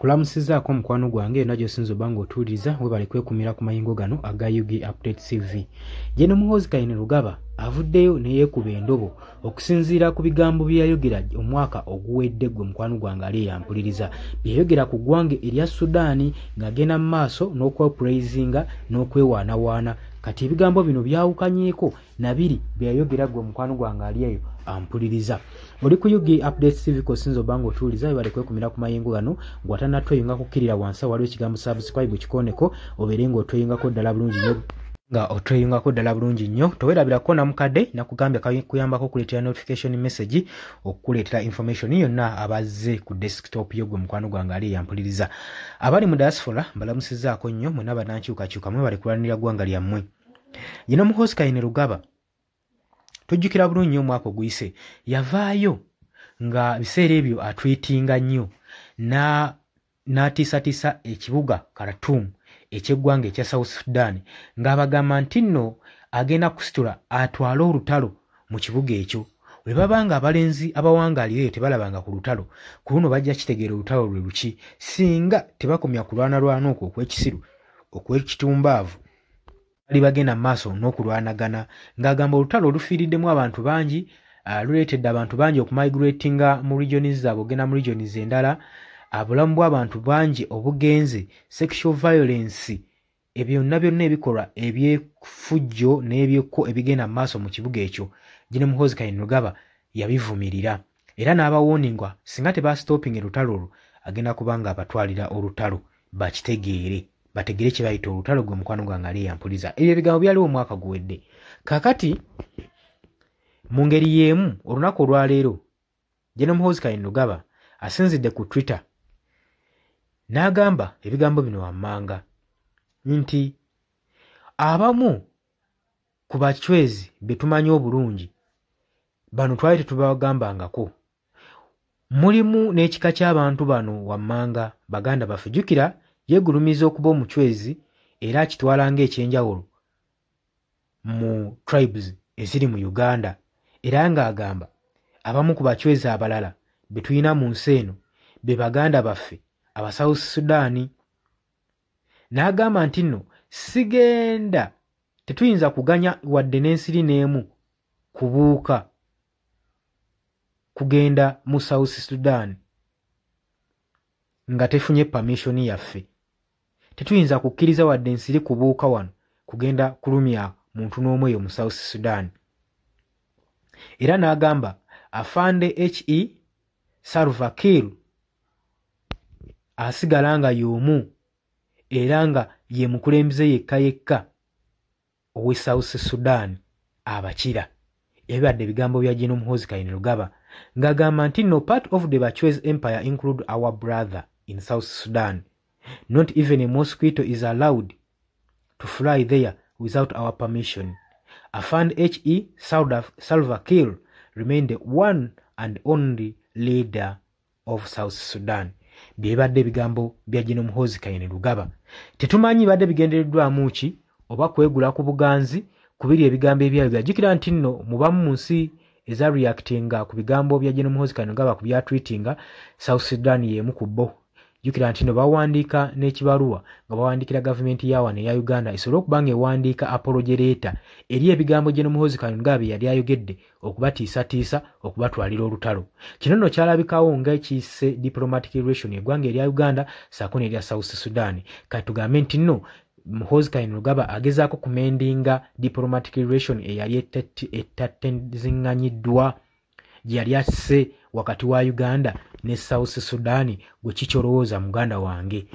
Kulamusizaako mukwano gwange yonna gy'osinza oba ng'otuwuliriza, webale kwekumira ku mayingo gano aga UG Update TV. Gen Muhoozi Kainerugaba avuddeyo ne yeekuba endobo okusinziira ku bigambo bye yayogera omwaka oguwedde. Ggwe mukwano gwange ali eyampuliriza, bye yayogera ku ggwanga erya Sudan ng'agenda mu maaso n'okwepraisinga n'okwewaanawaana. Kati ebigambo bino byawukanyeeko nabiri bye yayogera. Ggwe mukwano gwange ali eyo ampuliriza, oli ku UG Update TV kosinza oba nga otuwuliza, webale kwekumira ku mayengo gano. Gw'atannatweyunga, kukkirira wansi waliwo ekigambo "subscribe", kikoneko obeere ng'otweyungako ddala bulungi nnyo. Nga otweyungako ddala bulungi nnyo, towerabirako namukadde nakugambye kuyambako okuleetera notification message, okukuleetera information yonna abazze ku desktop yo. Gwe mukwano gwange ali eyampuliriza, abali mu diaspora mbalamusizaako nnyo mwena bannankyukakyuka, mwebale kulwanirira ggwanga lyammwe. Yino Muhoozi Kainerugaba tujjukira bulungi nnyo omwaka oguyise yavaayo nga biseera ebyo atwetinga nnyo n'atiisatiisa ekibuga Khartoum ekyeggwanga ekya South Sudan, ng'abagamba nti nno agenda kusitula atwale olutalo mu kibuga ekyo. Bwe baba nga abalenzi abawangaalira eyo tebalabanga ku lutalo, ku luno bajja kitegeera olutalo lwe luki singa tebakomya kulwanalwana okwo okw'ekisiru okw'ekitumbaavu bali bagenda mu maaso n'okulwanagana, ng'agamba olutalo olufiiriddemu abantu bangi, luleetedde abantu bangi okumigratinga mu regions zaabwe ogenda mu regions endala, obulamu bw'abantu bangi obugenze, sexual violence, ebyonna byonna ebikolwa ebyefujjo n'ebyekko ebigenda mu maaso mu kibuga ekyo. Gen Muhoozi Kainerugaba yabivumirira era n'abawarninga singa tebastopinga olutalo olwo, agenda kuba nga abatwalira olutalo, bakitegeere, bategere kye bayita olutalo. Gwe mukwano gwange ali eyampuliza, ebyo ebigambo byaliwo omwaka guwedde. Kakati mu ngeri y'emu olunaku olwaleero Gen Muhoozi Kainerugaba asinzidde ku Twitter n'agamba ebigambo bino wammanga nti abamu ku bacwezi be tumanyi obulungi bano twali tetubagambangako, mulimu n'ekika ky'abantu bano wammanga baganda baffe. Jjukira yeegulumiza okuba omucwezi era akitwala ng'ekyenjawulo mu tribes eziri mu Uganda, era ng'agamba abamu ku bacwezi abalala be tulina mu nsi eno be baganda baffe aba South Sudan. N'agamba nti nno sigenda, tetuyinza kuganya wadde n'ensiri n'emu kubuuka kugenda mu South Sudan nga tefunye permission yaffe. Tetuyinza kukkiriza wadde ensiri kubuuka wano kugenda kulumya muntu n'omu eyo mu South Sudan. Era n'agamba Afande He Salva Kiir asigala nga y'omu era nga ye mukulembeze yekka yekka ow'e South Sudan abakira. Ebibadde ebigambo bya Gen Muhoozi Kainerugaba ng'agamba nti no part of the Bachwezi empire include our brother in South Sudan. Not even a mosquito is allowed to fly there without our permission. Afande He Salva Kiir remained the one and only leader of South Sudan. Byebadde ebigambo bya Gen Muhoozi Kainerugaba. Tetumanyi badde bigendereddwamu ki oba kwegula ku buganzi kubiri ebigambo ebyayo. Byajjukira nti nno mubamu mu nsi eza reactinga ku bigambo bya Gen Muhoozi Kainerugaba ku byatweetinga, South Sudan y'emu ku bo. Jjukira nti nno bawandiika n'ekibaluwa nga bawandiikira gavumenti ya wano eya Uganda esobole okuba nga ewandiika apology letter eri ebigambo Gen Muhoozi Kainerugaba bye yali ayogedde okubatiisatiisa okubatwalira olutalo. Kino nno kyalabikawo ng'ekiyise diplomatic relation eggwanga erya Uganda ssaako n'erya South Sudan. Kati tugambe nti nno Muhoozi Kainerugaba agezaako kumendinga diplomatic relation eyali etateziŋŋanyiddwa gye yali asse wakati wa Uganda ne South Sudan. Gwe kikyolowooza muganda wange?